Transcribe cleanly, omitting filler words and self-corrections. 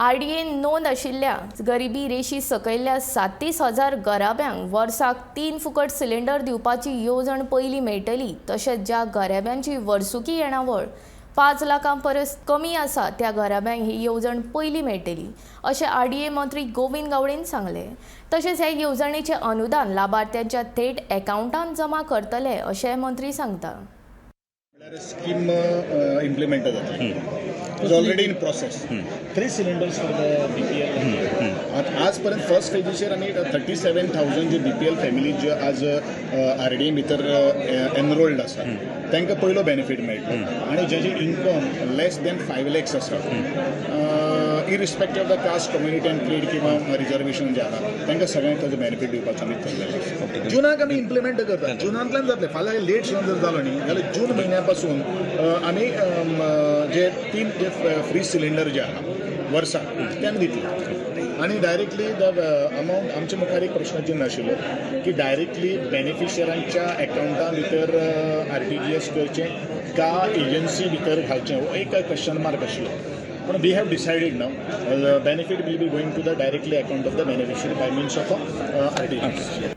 RDN नोंद आशिल्ल्या गरिबी रेशी सकयल्ल्या 37,000 घराब्यांक वर्साक 3 फुकट सिलिंडर दिवपाची येवजण पयली मेळटली. तशेंच ज्या घराब्यांची वर्सुकी येणावळ 5 लाखां परस कमी आसा त्या घराब्यांक ही येवजण पयली मेळटली, अशें आरडीए मंत्री गोविंद गावडेन सांगलें. तशेंच हे येवजणेचें अनुदान लाभार्थ्यांच्या थेट एकावंटांत जमा करतले, अशेंय मंत्री सांगता. म्हळ्यार स्कीम इम्प्लिमेंट जातली, is already in process, three cylinders for the BPL. आजपर्यंत फर्स्ट फेजीचेर आमी 37,000 जे बीपीएल फॅमिली ज्यो आज आरडीए भितर एनरोल्ड आसा, तांकां पयलो बेनिफीट मेळटलो आनी JJ income less than 5 lakhs आसा, irrespective of the caste, community and creed किंवा रिजर्वेशन जे आहा, तांकां सगळ्यांक ताजो बेनिफीट दिवपाचो आमी ठरलेलो आसा. जुनाक आमी इम्प्लिमेंट करता, जुनांतल्यान जातलें. फाल्यां लेट सुद्दां जर जालो न्ही जाल्यार जून म्हयन्या पासून आमी जे तीन जे फ्री सिलिंडर जे आहा वर्साक, ते आमी दितले. आनी डायरेक्टली the amount, आमच्या मुखार एक प्रश्न चिन्ह आशिल्लो की डायरेक्टली बेनिफिशरांच्या एकावंटा भितर आरटीजीएस करचें का एजन्सी भितर घालचें, हो एक क्वेश्चन मार्क आशिल्लो. पण we have decided now benefit will be going to the directly account of the beneficiary by means of RTGS.